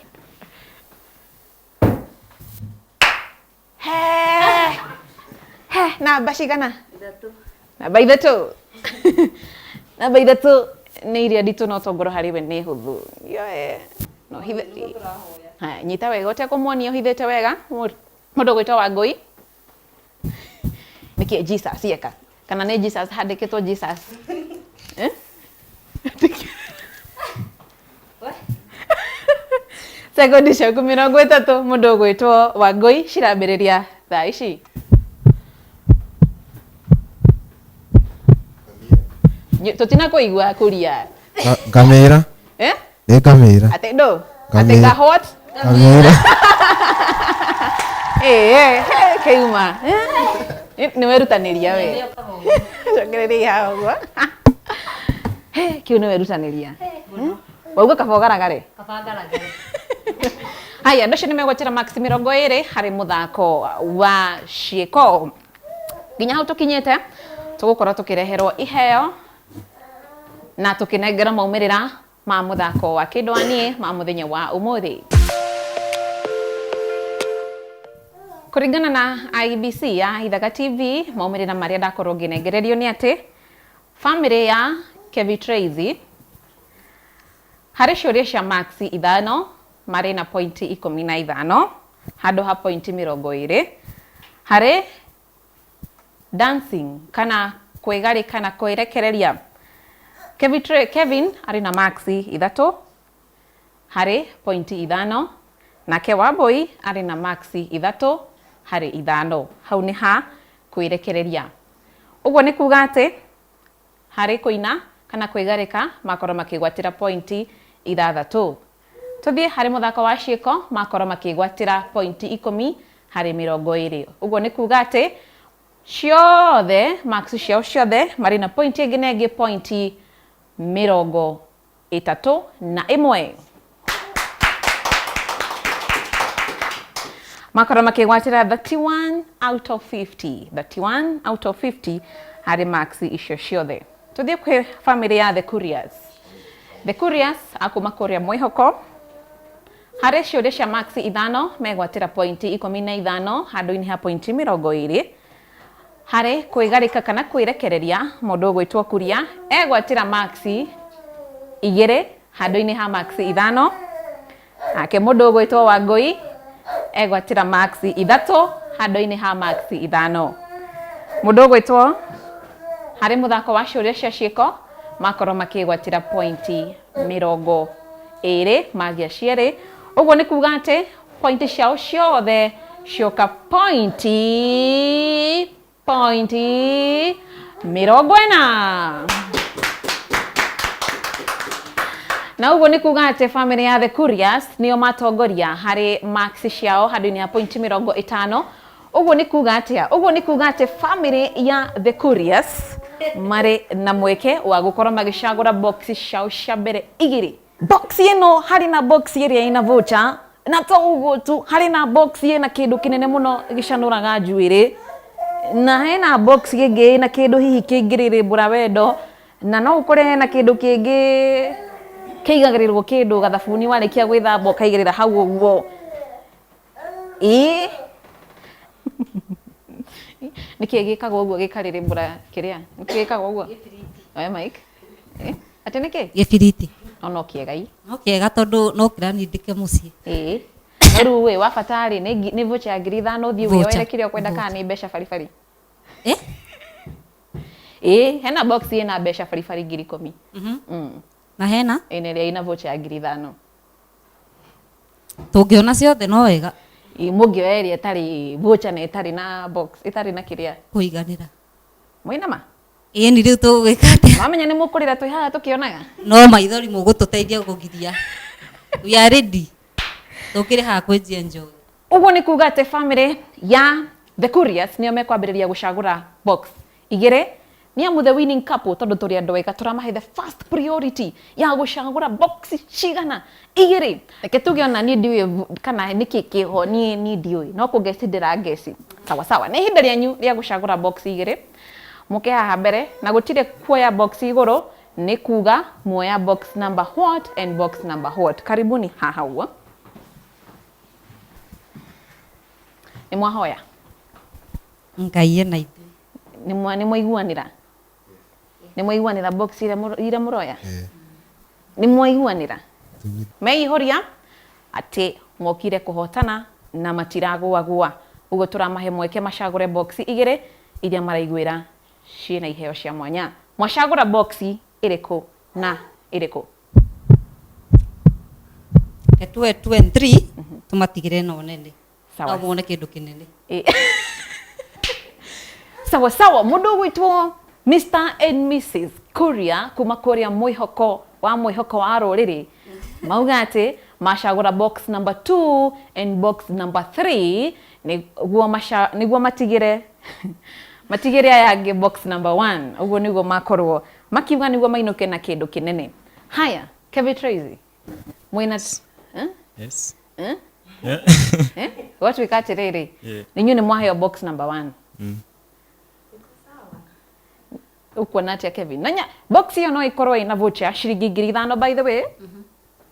He. He, namba cigana? Namba ithatũ. Namba ithatũ nĩ iria nditũ no tongoro harĩ we nĩ hũthũ. Yoe. No hithe. Haya, nyita wega ũtekũmuonia ũhithĩte wega. Mũndũ ũgwĩtwo Wangũi. Nĩkĩ Jesus eka? Kana nĩ Jesus handĩkĩtwo Jesus? Eh? Sekondi ciaku 30 mũndũ ũgwĩtwo Wangũi cirambĩrĩria thaa ici. Tũtina kũigua kuria. Ngamĩra. Eh? Nĩ ngamĩra. Atĩ ndũ? Atĩ Ngamĩra. ka what? Ngamĩra. Ĩĩ, he, kĩuma. Eh, nĩ werutanĩria we. Cokereria haha ũguo. He, kĩu nĩ werutanĩria. Wauga kaba ũgaragare. Haya, andũ acio nĩ megwatĩra max 20 harĩ mũthako wa ciĩko. Nginya hau tũkinyĩte, tũgũkorwo tũkĩreherwo iheo na tũkĩnengera maumĩrĩra ma mũthako wa kĩndũ wa niĩ ma mũthenya wa ũmũthĩ. Kũringana na IEBC ya Ithaga TV, maumĩrĩra marĩa ndakorwo ngĩnengererio nĩ atĩ bamĩrĩ ya Kevin Tracy harĩ ciũria cia max 5 marĩ na pointi 15 handũ ha pointi 20 harĩ dancing kana kwĩgarĩ kana kwĩrekereria. Kevin arĩ na max 3 harĩ pointi 5 nake Wambũi arĩ na max 3 harĩ 5. Hau nĩ ha kwĩrekereria. Ũguo nĩ kuga atĩ harĩ kũina kana kwĩgarĩka makorwo makĩgwatĩra pointi 6. Tũthiĩ harĩ mũthako wa ciĩko makorwo makĩgwatĩra pointi 10 harĩ 20. Ũguo nĩ kuga atĩ ciothe marks ciao ciothe marĩ na pointi ĩngĩ na ĩngĩ pointi 31. Makorwo makĩgwatĩra 31 out of 50. 31 out of 50 harĩ marks icio ciothe. Tũthiĩ kwĩ bamĩrĩ ya The Couriers. The Couriers akuma kũrĩa Mwĩhoko. Harĩ ciũria cia marks 5 megwatĩra pointi 15 handũ-inĩ ha pointi 20. Harĩ kwĩgarĩka kana kwĩrekereria mũndũ ũgwĩtwo Kuria egwatĩra marks 2 handũ-inĩ ha marks 5. Nake mũndũ ũgwĩtwo Wangũi egwatĩra marks 3 handũ-inĩ ha marks 5. Mũndũ ũgwĩtwo harĩ mũthako wa ciũria cia ciĩko makorwo makĩgwatĩra pointi 20 magĩa cierĩ. Ũguo nĩ kuga atĩ pointi ciao ciothe cioka pointi 40. Na ũguo nĩ kuga atĩ bamĩrĩ ya The Couriers nĩo matongoria harĩ marks ciao handũ-inĩ ha pointi 50. Ũguo nĩ kuga atĩa? Ũguo nĩ kuga atĩ bamĩrĩ ya The Couriers marĩ na mweke wa gũkorwo magĩcagũra box ciao cia mbere 2. Box ĩno harĩ na box ĩrĩa ĩna voucher na to ũguo tu harĩ na box ĩna kĩndũ kĩnene mũno gĩcanũraga njuĩrĩ na hena box ĩngĩ ĩna kĩndũ hihi kĩngĩrĩrĩmbũra wendo na no ũkore hena kĩndũ kĩngĩ kĩigagĩrĩrwo kĩndũ gathabuni warĩkia gwĩthamba ũkaigĩrĩra hau ũguo. Ĩĩ. Nĩkĩ gĩkagwo ũguo gĩkarĩrĩmbũra kĩrĩa? Nĩkĩ gĩkagwo ũguo? Oya mic. Atĩ nĩkĩ? Gĩbiriti. No no kĩega i. No kĩega tondũ no kĩranindĩke mũciĩ. Ĩĩ. No rĩu ĩ wa bata rĩ nĩ voucher ya 5,000 ũthiĩ wĩyoere kĩrĩa ũkwenda kana nĩ mbeca baribari? Eh? Ĩĩ, hena box ĩna mbeca baribari 10,000. Na hena Ĩna ĩrĩa ina voucher ya 5,000. Tũngĩona ciothe no wega. Mũngĩoya ĩrĩa ĩtarĩ voucher na ĩtarĩ na box, ĩtarĩ na kĩrĩa. Kũiganĩra. Mwĩna ma? Ĩni rĩu tũgwĩka atĩa? Mamenya nĩ mũkũrĩra twĩ haha tũkĩonaga. No maithori mũgũtũteithia kũgiria. We are ready. Tũkĩrĩ haha kwĩnjia njohi. Ũguo nĩ kuga atĩ family ya The Couriers nĩo mekwambĩrĩria gũcagũra box igĩrĩ nĩ amu the winning couple tondũ tũrĩ andũ ega tũramahe the first priority ya gũcagũra box cigana igĩrĩ. Reke tuge ona niĩ ndiũĩ kana nĩkĩ kĩho, niĩ ndiũĩ no kũngeci ndĩrangeci. Sawa sawa, nĩ ihinda rĩanyu rĩa gũcagũra box igĩrĩ. Mũke haha mbere na gũtirĩ kuoya box igũrũ, nĩ kuga muoya box number what and box number what. Karibuni haha ũguo. Nĩ mwahoya? Ngai ena ithuĩ. Nĩ mwaiguanĩra? Nĩ mwaiguanĩra box iria mũroya? Nĩ mwaiguanĩra? Meihũria atĩ mokire kũhotana na matiragũagũa. Ũguo tũramahe mweke macagũre box igĩrĩ iria maraiguĩra ciĩna iheo cia mwanya. Mwacagũra box ĩrĩkũ na ĩrĩkũ? 2 2 and 3 tũmatigĩre no nene. Sawa. No muone kĩndũ kĩnene. Sawa sawa, mũndũ ũgwĩtwo Mr and Mrs Kuria kuma kũrĩa mwĩhoko wa mwĩhoko wa rũrĩrĩ mauga atĩ macagũra box number 2 and box number 3 nĩguo matigĩre matigĩre aya angĩ box number 1. Ũguo nĩguo makorwo makiuga nĩguo mainũke na kĩndũ kĩnene. Haya, Kevin Tracy mwĩna Yes. Gwatuĩka atĩrĩrĩ, inyuĩ nĩ mwaheo box number 1. Ũkuona atĩa Kevin? Nanya box ĩyo no ĩkorwo ĩna voucher ya ciringi 5,000 by the way.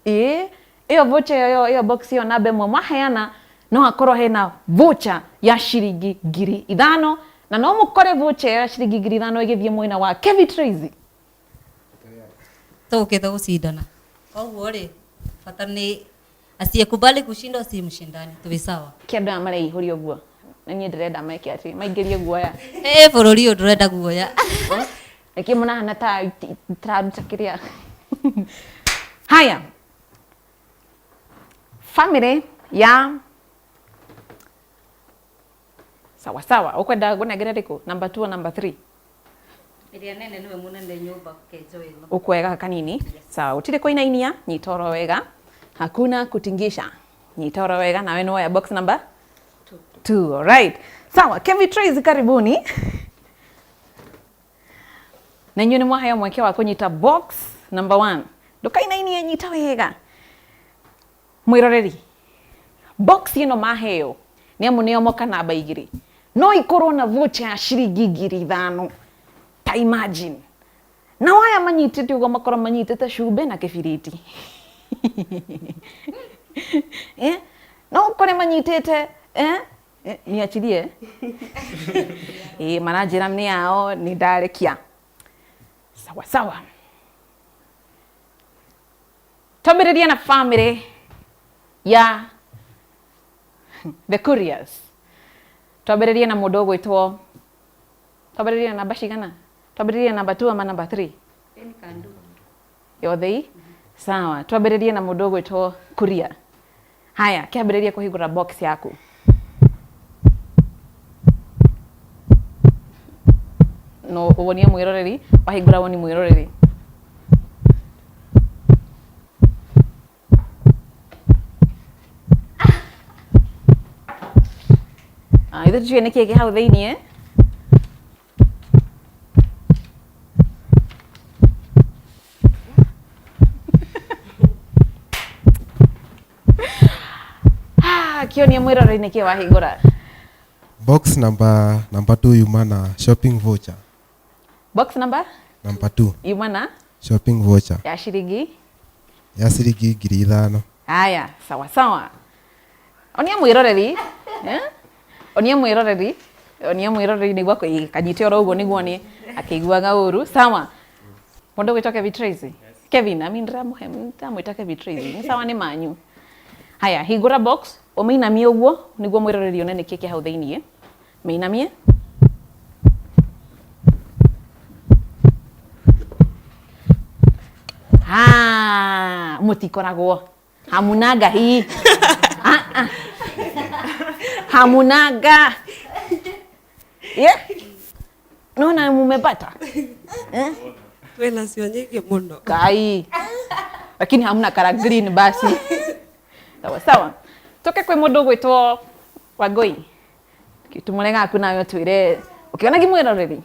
Ĩĩ, ĩyo voucher ĩyo, ĩyo box ĩyo namba ĩmwe mwaheana no hakorwo hena voucher ya ciringi 5,000 na no mũkore voucher ya ciringi 5,000 ĩgĩthiĩ mwena wa Kevin Tracy. Tũkĩte gũcindana. Koguo rĩ, bata nĩ asiyekubali kushindwa si mshindani, tuwe sawa. Kĩ andũ aya mareihũria ũguo? Na niĩ ndĩrenda meke atĩ maingĩrie guoya. Bũrũri ũyũ ndũrenda guoya. Nĩkĩ mũrahana ta tũraruta kĩrĩa? Haya. Family ya sawa sawa, ũkwenda ngũnengere rĩkũ? Number 2 number 3? Ĩrĩa nene nĩwe mũnene nyũmba kenjo ĩno. Ũkwega kanini. Sawa, gũtirĩ kũinainia, nyita oro wega. Hakuna kutingisha. Nyita oro wega nawe nĩ woya box number 2. All right. Sawa, Kevin Tracy karibuni. Na inyuĩ nĩ mwaheo mweke wa kũnyita box number 1. Ndũkainainie, nyita wega. Mwĩroreri, box ĩno maheo nĩ amu nĩo moka namba igĩrĩ. No ikorwo na voucher ya ciringi 5,000. Ta imagine. Na waya manyitĩte ũguo makorwo manyitĩte cumbĩ na kĩbiriti. No ũkore manyitĩte, niachirie. Maranjĩra nĩ yao, nĩ ndarekia. Sawa sawa. Twambĩrĩrie na family ya The Couriers. Twambĩrĩrie na mũndũ ũgwĩtwo, twambĩrĩrie na namba cigana? Twambĩrĩrie na namba 2 ama namba 3? Yothe. Sawa, twambĩrĩrie na mũndũ ũgwĩtwo Kuria. Haya, kĩambĩrĩrie kũhingũra box yaku. No wonie mwĩroreri, wahingũra woni mwĩroreri. Ithuĩ tũtiũĩ nĩkĩĩ kĩ hau thĩiniĩ. Kĩonie mwĩroreri nĩkĩĩ wahingũra. Box number 2 yuma na shopping voucher. Box number? Number 2. Yuma na? Shopping voucher. Ya ciringi? Ya ciringi 5,000. Haya, sawa sawa. Onia mwĩroreri. Onia mwĩroreri. Onia mwĩroreri nĩguo kanyite oro ũguo nĩguo nĩ akĩiguaga ũru. Sawa. Mũndũ ũgwĩtwo Kevin Tracy. Kevin, I mean ndĩramwĩta Kevin Tracy. Nĩ sawa nĩ manyu. Haya, hingũra box, ũmĩinamie ũguo nĩguo mwĩroreri one nĩkĩ kĩ hau thĩiniĩ. Mĩinamie. Ah, mutikoragwo hamunaga hii. Ah, ah. Hamunaga. Yeah. Nona mumepata Twĩna cio nyingĩ mũno. Kai, lakini hamna kara green basi. Sawa sawa, toke kwĩ mũndũ ũgwĩtwo Wangũi, tumũrega aku nawe ũtwĩre ũkĩona ngĩmwĩroreri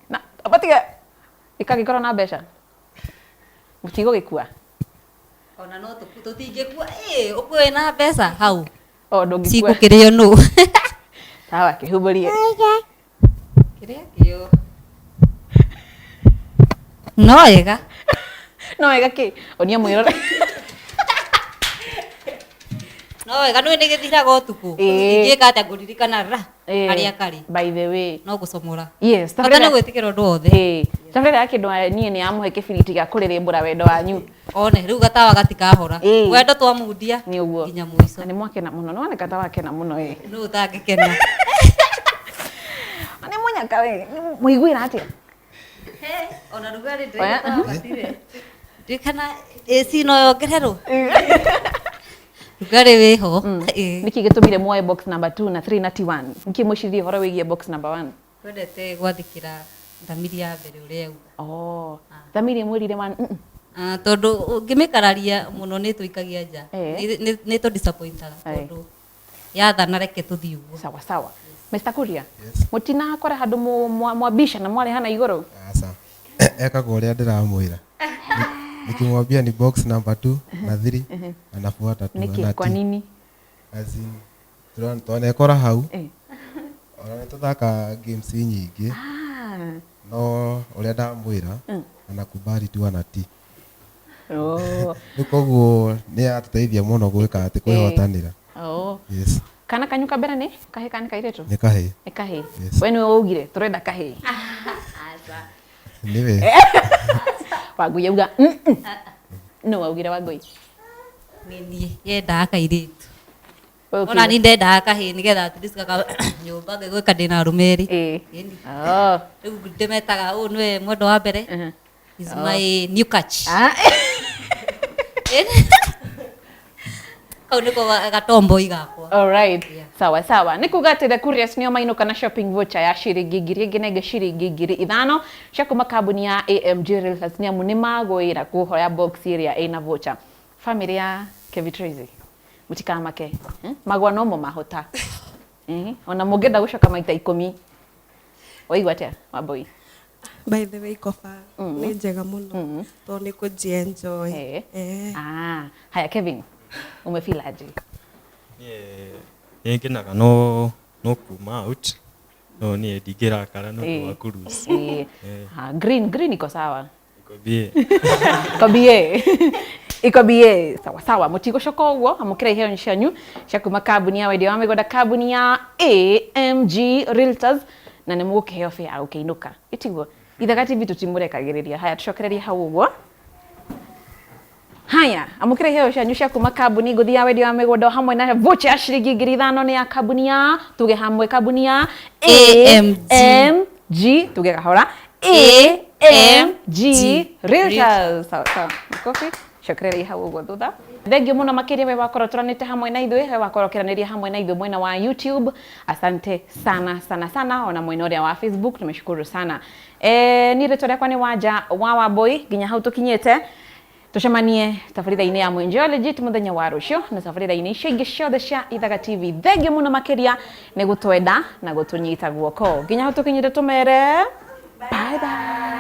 na abatiga ĩkagĩkorwo na mbeca mũtigũgĩkua. Ona no tũtingĩkua ĩ ũkue wĩna mbeca hau. O ndũngĩkua. Cigũkĩrĩo nũ? Sawa, kĩhumbũrie. Kĩrĩa kĩo no wega. No wega kĩ onia mwĩrore. No wega nĩ gĩthiraga ũtukũ. Ĩĩ. Ingĩka atĩa ngũririkana ra harĩa karĩ. By the way. No gũcomora. Yes. Bata nĩ gwĩtĩkĩra ũndũ wothe. Ĩĩ, tabarĩra ya kĩndũ niĩ nĩ yamũhe kĩbiriti gĩa kũrĩrĩmbũra wendo wanyu. One rĩu gatawa gatikahora. Ĩĩ. Wendo twamundia nĩ ũguo nginya mũico. Na nĩ mwakena mũno, nĩ woneka ta wakena mũno ĩ. Nũ ũtangĩkena? Nĩ mũnyaka we, mũiguĩra atĩa? Ona rugarĩ Oya. Ndiũĩ kana AC no yongererwo. Rugarĩ wĩho. Ĩĩ. Nĩkĩ gĩtũmire muoe box number 2 na 3 na T1? Nĩkĩ mwĩciririe ũhoro wĩgiĩ box number 1? Twendete gwathĩkĩra thamiri ya mbere ũrĩa yauga. Oh, thamiri ĩmwĩrire one. Ah, tondũ ũngĩmĩkararia mũno nĩ tũikagia nja. Nĩ tũ disappointaga tondũ yathana reke tũthiĩ ũguo. Sawa sawa. Mr. Kuria, mũtinakora handũ mwambisha na mwarehana igũrũ? Aca. Ekaga ũrĩa ndĩramwĩra. Nikimwambia ni box number 2 na 3, anafuata tu. Nĩkĩ? Anatii. Kwa nini? As in, twanekora hau. Eh. Ona nĩ tũthaka games nyingĩ. Ah. No ũrĩa ndamwĩra anakubali tu anatii. Oh. Rĩu koguo nĩ atũteithia mũno gwĩka atĩ kwĩhotanĩra. Oh. Yes. Kana kanyu ka mbere nĩ kahĩ kana nĩ kairĩtu? Nĩ kahĩĩ. Nĩ kahĩĩ. Yes. We nĩwe waugire tũrenda kahĩĩ. Nĩwe. Wangũi auga Nũ waugire Wangũi? Nĩ niĩ yendaga kairĩtu. We Ona ũkiuga? ni ndendaga kahĩĩ nĩgetha at least gaka nyũmba ngĩgwĩka ndĩna arũme erĩ. Ĩĩ. Oh. Rĩu ndĩmetaga ũyũ nĩwe mwendwa wa mbere. Is Oh. my new catch. Ah. Kau nĩko gatomboi gakwa. Alright. Sawa sawa. Nĩ kuga atĩ The Couriers nĩo mainũka na shopping voucher ya ciringi 1000 ĩngĩ na ĩngĩ ciringi 5000 cia kuma kambuni ya AMG Realtors nĩ amu nĩ magũĩra kũhoya box ĩrĩa ĩna voucher. Family ya Kevin Tracy mũtikamake. Magwa nomo mahota. Ona mũngĩenda gũcoka maita 10. Waigua atĩa Wambui? By the way, koba nĩ njega mũno tondũ nĩ kũnjienjoy. Eh. Ah, haya Kevin, umefeel aje? Niĩ ngenaga no no kuma out no niĩ ndingĩrakara nĩ ũndũ wa kũlose. Eh. Ah, green green iko sawa. Iko bie. Iko bie. Iko bie. Sawa sawa, mũtigũcoka ũguo amũkĩra iheo cianyu cia kuma kambuni ya wendia wa mĩgũnda kambuni ya AMG Realtors na nĩ mũgũkĩheo bĩa ya gũkĩinũka. Ĩtiguo? Ithaga TV tũtimũrekagĩrĩria. Haya tũcokererie hau ũguo. Haya, amũkĩra iheo cianyu cia kuma kambuni ngũthi ya wendia wa mĩgũnda hamwe na voucher ya ciringi 5000 nĩ ya kambuni ya tuge hamwe kambuni ya AMG. AMG tuge kahora AMG Realtors. Sawa sawa. Makofi. Cokereria hau ũguo thutha. Thengiũ mũno makĩria we wakorwo tũranĩte hamwe na ithuĩ, we wakorwo ũkĩranĩria hamwe na ithuĩ mwena wa YouTube. Asante sana sana sana, ona mwena ũrĩa wa Facebook tumeshukuru sana. Niĩ rĩtwa rĩakwa nĩ Wanja wa Wambui, nginya hau tũkinyĩte. Tucemanie tabarĩra-inĩ ya Mwenjeo Legit mũthenya wa rũciũ na tabarĩra-inĩ icio ingĩ ciothe cia Ithaga TV. Thengiũ mũno makĩria nĩ gũtwenda na gũtũnyita guoko. Nginya hau tũkinyĩte tũmere bye bye.